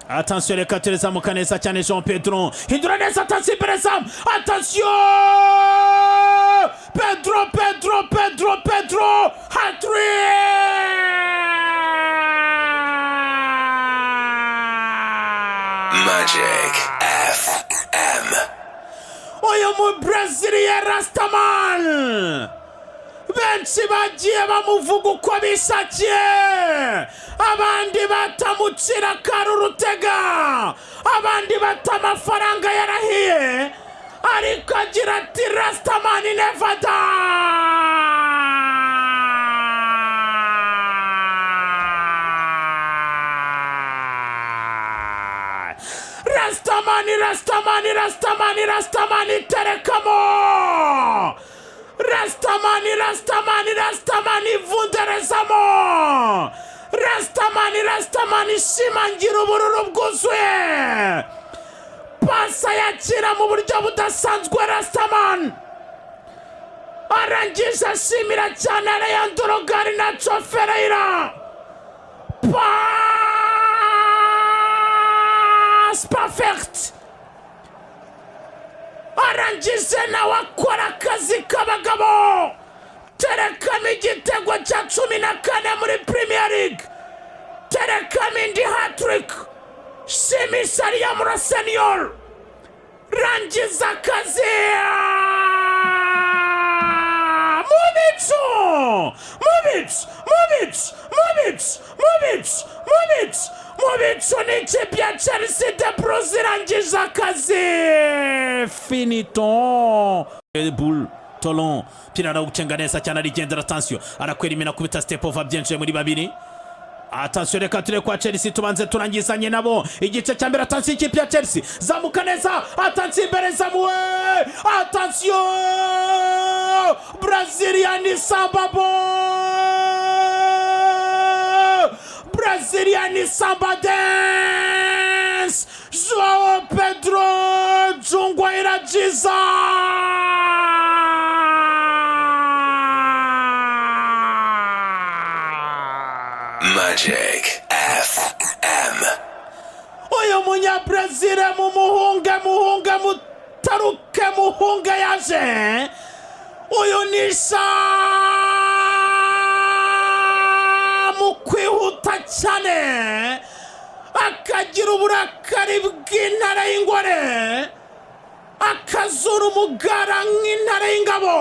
Attention, reka turezamuka neza cyane. João Pedro hindura neza, attention, imbere zamu, attention, Pedro, Pedro, Pedro, Pedro, hat-trick! Magic FM. Uyu mu Breziliya Rastaman, benshi bagiye bamuvuga uko bishakiye, abandi batamucira karurutega, abandi bata amafaranga yarahiye, ariko agira ati: "Rastaman never die." Rastamani, Rastamani, Rastamani, Rastamani, terekamo! Rastamani, Rastamani, Rastamani, vunderezamo! Rastamani, Rastamani, shimangira ubururu bwuzuye! Pasa yakira mu buryo budasanzwe. Rastaman arangije ashimira cyane Alejandro Garnacho Ferreira. Pass perfect, arangije nawe akora akazi k'abagabo, terekamo igitego cya 14 muri Premier League, terekamo indi hat-trick, shimisha Liam Rosenior, rangiza akazi mu bicu, mu bicu, mu bicu, mu bicu, mu bicu, mu bicu, mu bicu. Ni ikipe ya Chelsea, The Blues irangije akazi, finito. Bull Tolon pira arawucenga neza cyane, arigendera, attention, arakwera imena, kubita step over, byinjiye muri babiri. Attention, reka ture kwa Chelsea, tubanze turangizanye nabo igice cya mbere. Attention, ikipe ya Chelsea, zamuka neza, attention, imbere zamuwe, attention, Brazilian Samba Boy, Brazilian Samba Dance, Joao Pedro Jungwa Irajiza. Magic FM. Uyu Munyabrezil, mumuhunge, muhunge, mutaruke, muhunge, yaje. Uyu ni sha mu kwihuta cyane, akagira uburakari bw'intare y'ingore, akazura umugara nk'intare y'ingabo,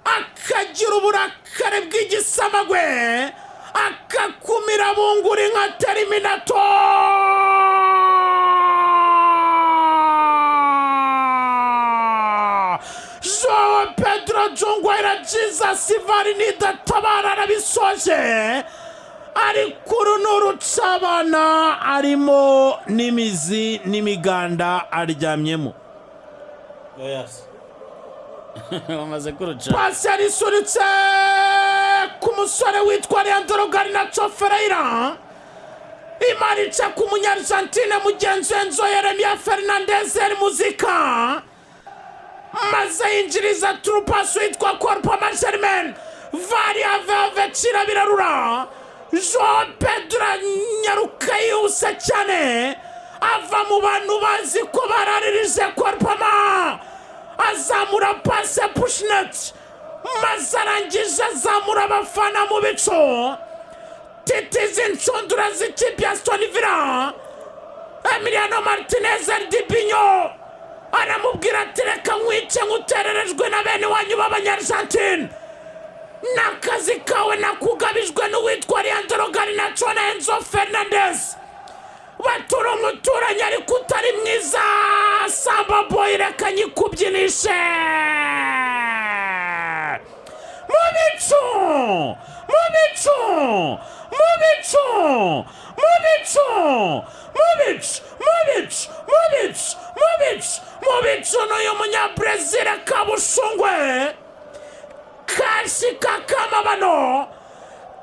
akagira uburakari bw'igisamagwe, akakumira bunguri nka Terminator. Joao Pedro Jungwera Jesus, VAR nidatabara arabisoje, ariko uru ni urucabana, arimo n'imizi n'imiganda aryamyemo. Oya se, bamaze kuruca. Pasi yarisunitse ku musore witwa Leandro Garnacho Ferreira, imari ica ku Munyargentine mugenzi we Enzo Yeremia Fernandez El Muzika, maze yinjiriza through pass witwa Cole Palmer. Germain VAR ave ave, cira birarura. Joao Pedro anyaruka yihuse cyane, ava mu bantu bazi ko bararirije Cole Palmer, azamura pase pushinet, maze arangije azamura abafana mu bicu, titiza inshundura z'ikipe ya Aston Villa. Emiliano Martinez Dibinyo aramubwira ati: "Reka nkwice nkutererejwe na bene wanyu b'Abanyargentine, n'akazi kawe nakugabijwe n'uwitwa Leandro Garnacho na Enzo Fernandez, batura umuturanyi ariko utari mwiza. Samba Boy, reka nyikubyinishe mu bicu, mu bicu, mu bicu, mu bicu, mu bicu, mu bicu, mu bicu, mu bicu, mu bicu." N'uyu Munyabrezil kabushungwe kashi kakamabano,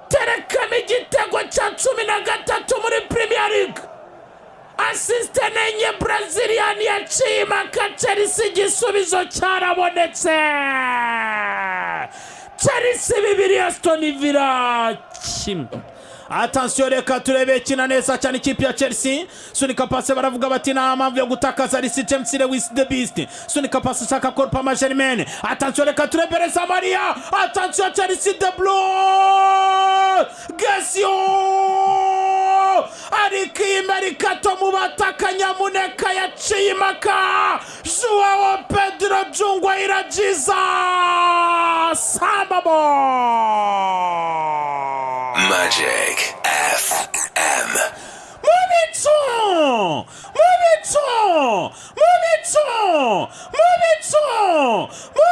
terekamo igitego cya 13 muri Premier League, assist nenye. Brazilian yaciye impaka Chelsea, igisubizo cyarabonetse. Chelsea 2, Aston Villa 1. Attention, reka turebe, kina neza cyane ikipe ya Chelsea. Sunika passe, baravuga bati nta mpamvu yo gutakaza. Reece James, Lewis the Beast, sunika passe, ashaka Cole Palmer Germain. Attention, reka turebereza Maria. Attention, Chelsea the Blue Gesio, ariko iyi mercato mu bataka nyamuneka yaciye impaka. Joao Pedro Jungwa iragiza sambabo. Magic FM. Mu bicu, mu bicu, mu bicu, mu bicu, mu bicu, mu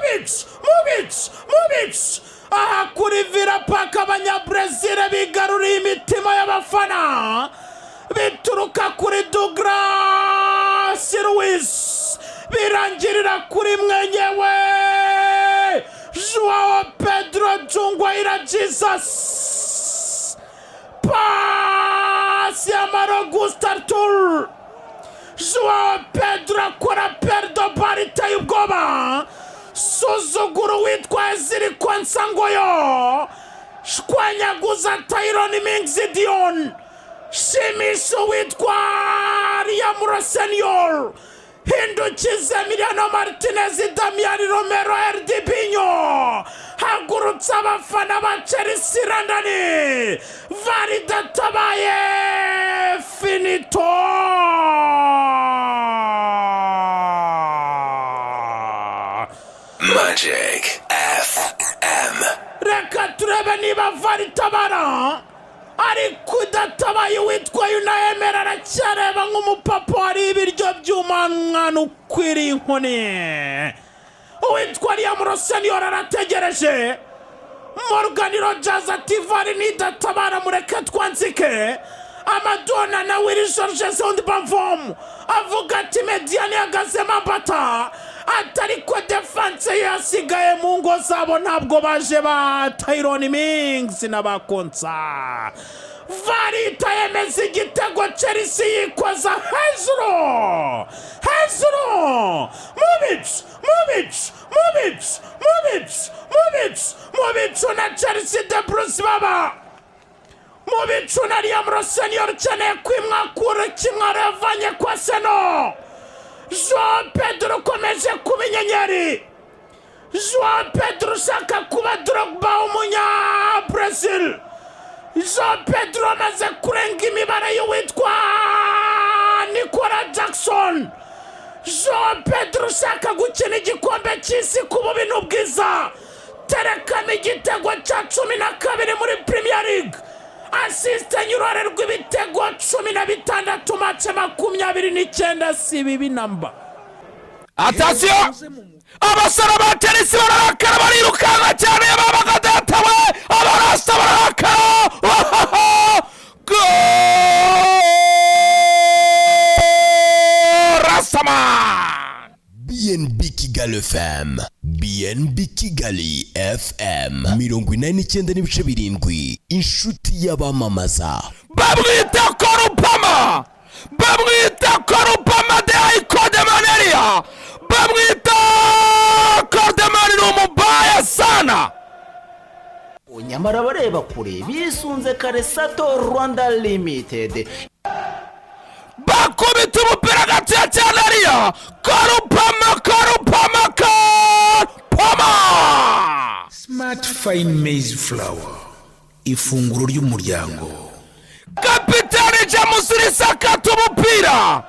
bicu, mu bicu, mu bicu. Aha kuri Villa Park, Abanyabrezil bigaruriye imitima y'abafana bituruka kuri Douglas Luiz, birangirira kuri mwenyewe Joao Pedro Jungwa ira Jesus. Pasi ya Malo Gusto, Arthur, Joao Pedro akora perdo bari iteye ubwoba, suzugura uwitwa Ezri Konsa ngoyo, shwanyaguza Tyrone Mings Dion, shimisha uwitwa Liam Rosenior, hindukiza Emiliano Martinez, Damian Romero Erdibinho, hagurutsa abafana ba Chelsea London. VAR idatabaye, finito. Magic FM. Reka turebe niba VAR itabara, ariko idatabaye uwitwa Unai Emery aracyareba nk'umupapa wariye ibiryo by'umwana ukwiriye inkoni. Uwitwa Liam Rosenior arategereje. Morgan Rogers ati VAR nidatabara mureke twanzike. Amadona na Willy Georges Bamvom avuga ati médiane ihagazemo ambata, atari ko défense ye yasigaye mu ngo zabo, ntabwo baje ba Tyrone Mings n'abakonsa. VAR yemeza igitego, Chelsea yikoza hejuru hejuru, mu bicu, mu bicu, mu bicu, mu bicu, mu bicu, mu bicu na Chelsea the Blues baba mu bicu na Liam Rosenior ukeneye kwimwakura kimwaro yavanye kwa Seno. Joao Pedro ukomeje kuba inyenyeri, Joao Pedro ushaka kuba Drogba w'umunya Brazil, Joao Pedro amaze kurenga imibare y'uwitwa Nicola Jackson, Joao Pedro ushaka gukina igikombe cy'isi ku bubi n'ubwiza, terekamo igitego cya 12 muri Premier League, assist uruhare rw'ibitego 16, match 29, si bibi namba. Attention, abasore ba Chelsea bararakara, barirukanka cyane, babaga data we, abarasta bararakara. Goal, Rastaman! BNB Kigali FM, BNB Kigali FM 89.7, inshuti y'abamamaza. Bamwita Cole Palmer, bamwita Cole Palmer de ayikode maneria, bamwita Kodemani, ni umubaya sana. Nyamara abareba kure bisunze Karesato Rwanda Limited. Bakubita umupira gatoya cyane ariya, Cole Palmer, Cole Palmer, Cole Palmer! Smart Fine Maize Flour, ifunguro ry'umuryango. Kapitani James risakata umupira,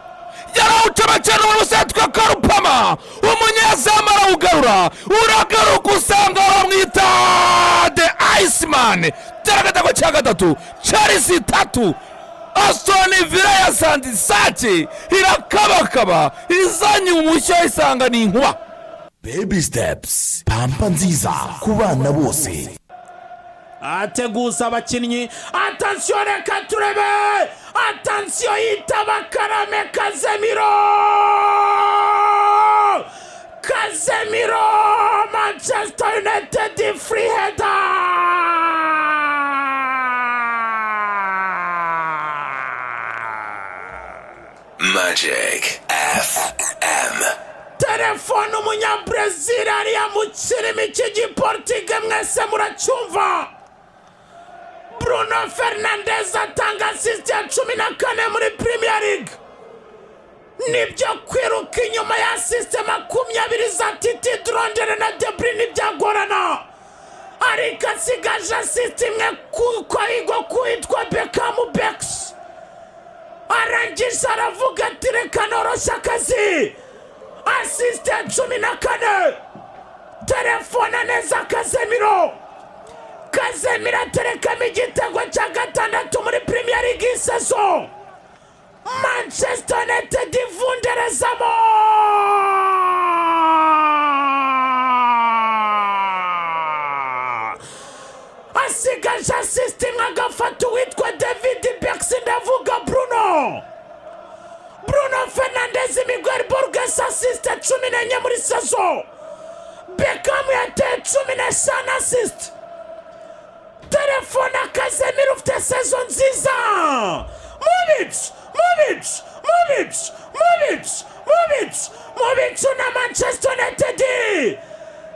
yarawucomekera umusatwa Cole Palmer, umunyezamu arawugarura, uragaruka usanga bamwita the Iceman. Tera agatego cya gatatu, Chelsea 3, Aston Villa ya sandisaki irakabakaba, izanye umushyo isanga ni inkuba. Baby Steps, pampa nziza ku bana bose. Ateguza abakinnyi. Attention, reka turebe. Attention, yitaba karame Casemiro, Casemiro, Manchester United, free header. Magic FM. Telefone Umunyabrezil ariya mu kirimi cy'igiportige, mwese muracyumva. Bruno. Bruno Fernandes atanga assist ya 14 muri Premier League. Nibyo, kwiruka inyuma ya assist 20 za Titi Drondere na De Bruyne byagorana, ariko asigaje assist imwe kuko igwa kuwitwa Beckham Becks. Arangije aravuga ati: "Reka noroshye akazi." Assist ya 14, telefone neza Casemiro. Casemiro aterekamo igitego cya gatandatu muri Premier League iyi saison. Manchester United ivunderezamo. Asigaje assist imwe, agafata uwitwa David Becks. Ndavuga Bruno Fernandes. Miguel Borges assist 14 muri saison. Beckham yateye 15 assist. Telefone Casemiro, ufite saison nziza. Mubicu, mubicu, mubicu, mubicu, mubicu, mubicu na Manchester United.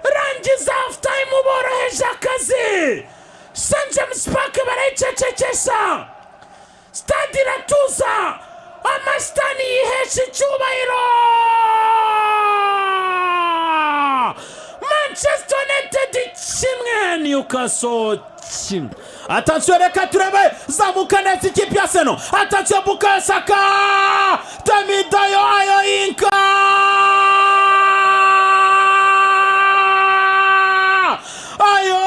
Rangiza half time boroheje akazi. St James Park barayicecekesha, stade iratuza, amasitani yihesha icyubahiro. Manchester United 1, Newcastle 1. Attention, reka turebe. Zamuka neza ikipe ya Arsenal. Attention, Bukayo Saka, Temidayo Ayoyinka, ayo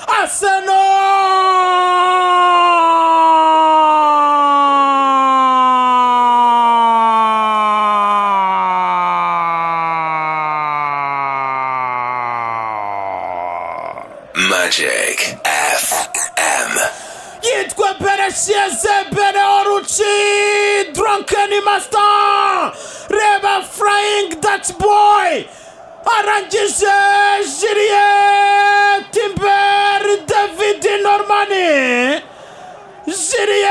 Arsenal! Magic FM. Yitwa Bereshieze Bere Oruci Drunken Master. Reba Flying Dutch Boy, arangije Juliet Timber, David Normani, Juliet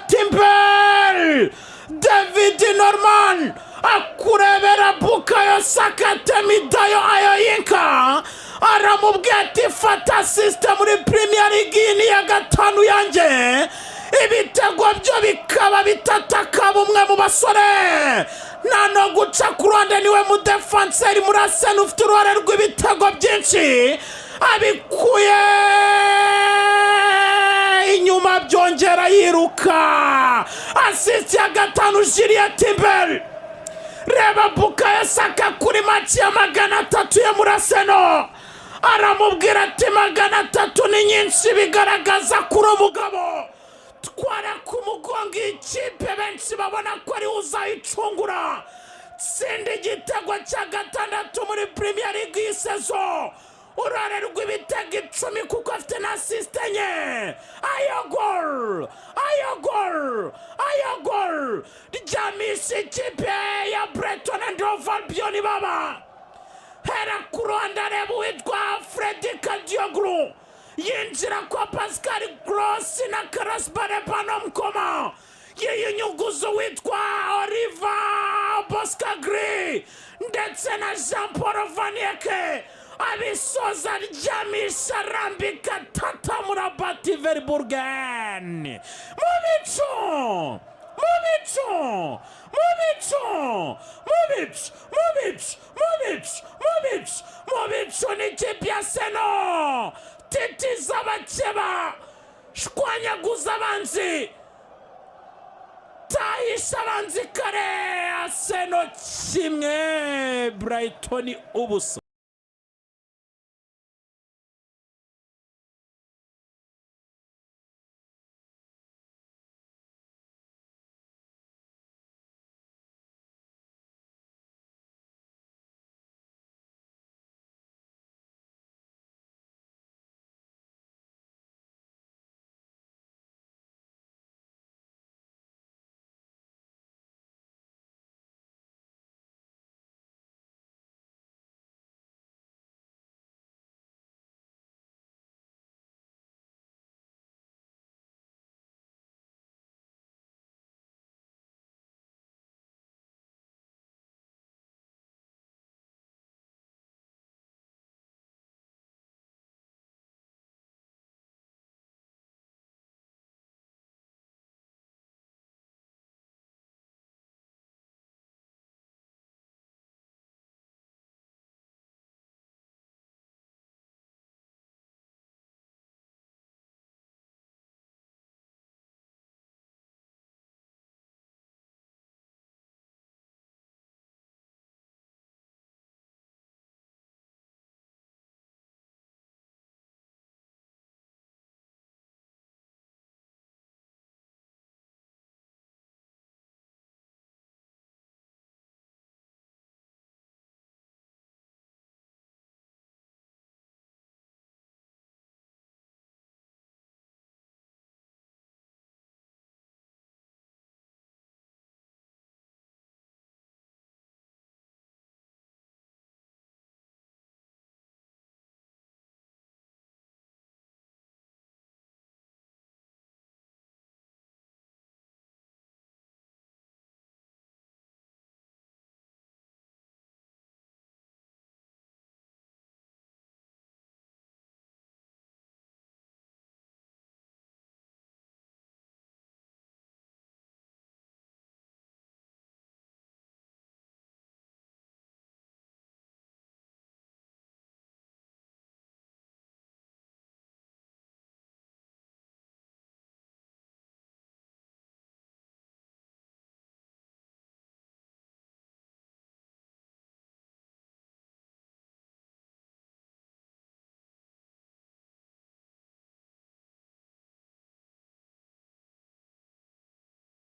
Timber, David Norman akurebera Bukayo Saka, Temidayo Ayoyinka. Aramubwira ati: "Fata assist muri Premier League, iyi ni iya gatanu yanjye." Ibitego byo bikaba bitatu, akaba umwe mu basore nta no guca ku ruhande. Niwe mudefanseri muri Arsenal ufite uruhare rw'ibitego byinshi, abikuye inyuma byongera yiruka. Assist ya gatanu, Juliet Timber. Reba Bukayo Saka kuri match ya 300 yo muri Arsenal. Aramubwira ati: "300 ni nyinshi, bigaragaza kuri umugabo twara ku mugongo iyi kipe, benshi babona ko ari uzayicungura. Tsinda igitego cya gatandatu muri Premier League iyi saison, uruhare rw'ibitego 10 kuko afite na assist enye." Ayo gol, ayo gol, ayo gol! Ryamisha ikipe ya Brighton and Hove Albion. Baba hera ku ruhande, areba uwitwa Ferdi Kadioglu, yinjira kwa Pascal Gross na Karasibare Mukoma, yiyunyuguza uwitwa Oliver Boscagli ndetse na Jean Paul Van Hecke, abisoza aryamisha, arambika tata murabati Verburgen. Mu bicu, mu bicu, mu bicu, mu bicu, mu bicu, mu bicu, mu bicu, mu bicu n'ikipe ya Arsenal. Titiza abakeba, shwanyaguza abanzi, tahisha abanzi kare. Arsenal 1, Brighton 0.